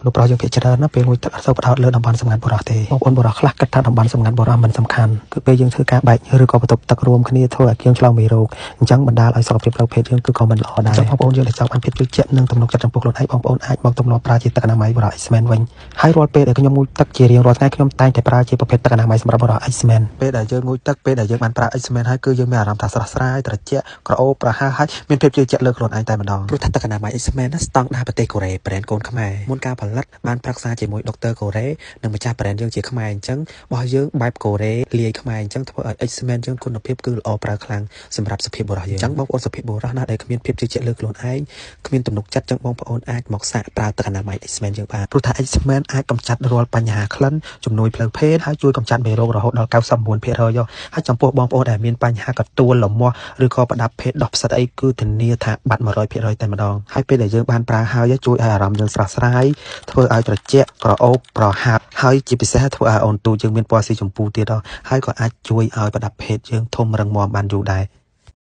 មនុស្សប្រុសយើងភាគច្រើនណាពេលងូតទឹកអត់សូវផ្ដោតលើតំបន់សម្ងាត់បុរសទេបងប្អូនបុរសខ្លះគិតថាតំបន់សម្ងាត់បុរសមិនសំខាន់គឺពេលយើងធ្វើការបែកឬក៏បន្ទប់ទឹករួមគ្នាធ្វើឲ្យយើងឆ្លងមេរោគអញ្ចឹងបណ្ដាលឲ្យសុខភាពផ្លូវភេទយើងគឺក៏មិនល្អដែរអញ្ចឹងបងប្អូនយើងដែលចង់បានភាពជឿជាក់និងទំនុកចិត្តចំពោះខ្លួនឯងបងប្អូនអាចមកទម្លាប់ប្រើជាទឹកអនាម័យបុរស X-Men វិញហើយរាល់ពេលដែលខ្ញុំងូតទឹកជារៀងរាល់ថ្ងៃខ្ញុំតែងតែប្រើជាប្រភេទទឹកអនាម័យសម្រាប់បុរស X-Men ពេលដែលយើងងូតទឹកពេលដែលយើងបានប្រើ X-Men ហើយគឺយើងមានអារម្មណ៍ថាស្រស់ស្រាយត្រជាក់ក្រអូបប្រហើរហើយមានភាពជឿជាក់លើខ្លួនឯងតែម្ដងព្រោះថាទឹកអនាម័យ X-Men ណាស្តង់ដារប្រទេសកូរ៉េ brand កូនខ្មែរមុនការផលិតបានប្រឹក្សាជាមួយដុកទ័រកូរ៉េនិងម្ចាស់ brand យើងជាខ្មែរអញ្ចឹងរបស់យើងបែបកូរ៉េលាយខ្មែរអញ្ចឹងធ្វើឲ្យ X-Men យើងគុណភាពគឺល្អប្រើខ្លាំងសម្រាប់សុភាពបុរសយើងអញ្ចឹងបងប្អូនសុភាពបុរសណាដែលគ្មានភាពជឿជាក់លើខ្លួនឯងគ្មានទំនុកចិត្តអញ្ចឹងបងប្អូនអាចមកសាកប្រើទឹកអនាម័យ X-Men យើងបានព្រោះថា X-Men អាចកម្ចាត់រាល់បញ្ហាក្លិនជំនួយផ្លូវភេទហើយជួយកម្ចាត់មេរោគរហូតដល់99%ហើយចំពោះបងប្អូនដែលមានបញ្ហាកទួលលមាស់ឬក៏ប្រដាប់ភេទដោះផ្សិតអីគឺធានាថាបាត់100%តែម្ដងហើយពេលដែលយើងបានប្រើហើយជួយឲ្យអារម្មណ៍យើងស្រស់ស្រាយធ្វើឲ្យត្រជាក់ក្រអូបប្រហាប់ហើយជាពិសេសធ្វើឲ្យអូនទូយើងមានពណ៌ស៊ីชมพูទៀតហើយក៏អាចជួយឲ្យប្រដាប់ភេទយើងធំរឹងមាំបានយូរដែរ។